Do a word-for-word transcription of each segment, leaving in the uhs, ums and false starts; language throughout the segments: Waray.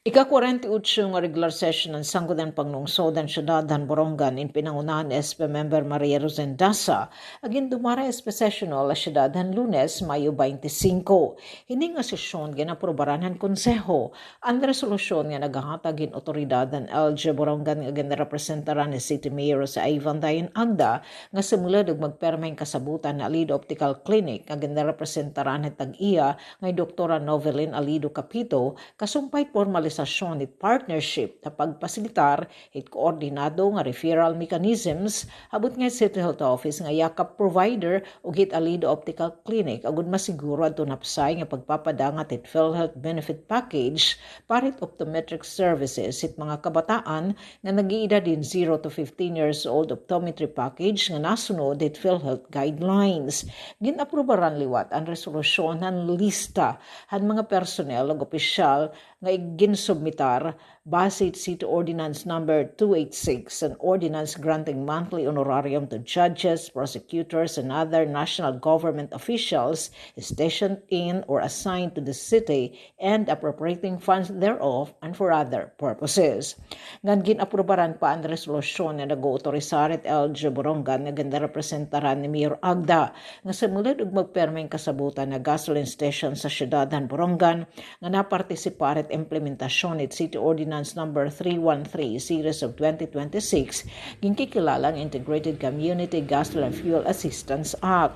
Ika-kwarenta y otso nga regular session han Sangguniang Panglungsod han Syudad han Borongan in pinangunahan ni S P member Maria Rosen Daza, ag in dumara S P sessional ha syudad han Lunes, Mayo twenty-five. Hini nga sesyon gin-aprubaran han konseho an resolusyon nga nagahatag hin otoridad han L G U Borongan nga ginrepresentaran ni City Mayor Jose Ivan Dayan Agda nga sumulod ug magpirma hin kasabotan ha Alido Optical Clinic nga ginrepresentaran hin tag-iya nga hi Doktora Novelyn Alido Capito, kasumpay pormalisasyon hit partnership ha pagpasilitar hit koordinado nga referral mechanisms ha butnga hit City Health Office nga yakap provider ug hit Alido Optical Clinic, agod masiguro adton hapsay nga pagpapadangat hit PhilHealth benefit package para hit optometric services hit mga kabataan nga nag-iidad hin zero to fifteen years old optometry package nga nasunod hit PhilHealth guidelines. Gin-aprubaran liwat an resolusyon han lista han mga personnel ug opisyal nga iginsubmitar base hit City Ordinance Number two eight six, an ordinance granting monthly honorarium to judges, prosecutors, and other national government officials stationed in or assigned to the city and appropriating funds thereof and for other purposes. Ngan gin-aprubaran pa an resolusyon nga nag-ootorisar hit L G U Borongan nga ginrepresentaran ni Mayor Agda nga sumulod ug magpirma hin kasabotan ha gasoline station sa syudad han Borongan nga napartisipar hit implementasyon hit City Ordinance Number three one three Series of twenty twenty-six, ginkikilala nga Integrated Community Gasoline Fuel Assistance Act.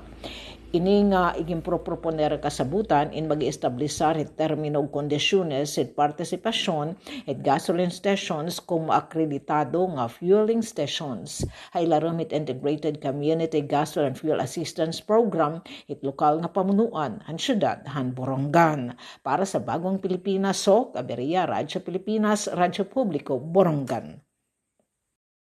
Ini nga iginproproponer kasabotan in mag-iestablisar hit termino ug kondisyones hit partisipasyon hit gasoline stations komo akreditado nga fueling stations ha ilarom hit Integrated Community Gasoline Fuel Assistance Program hit lokal nga pamunuan han syudad han Borongan. Para sa Bagong Pilipinas, Sok Aberia, Radyo Pilipinas, Radyo Publiko, Borongan.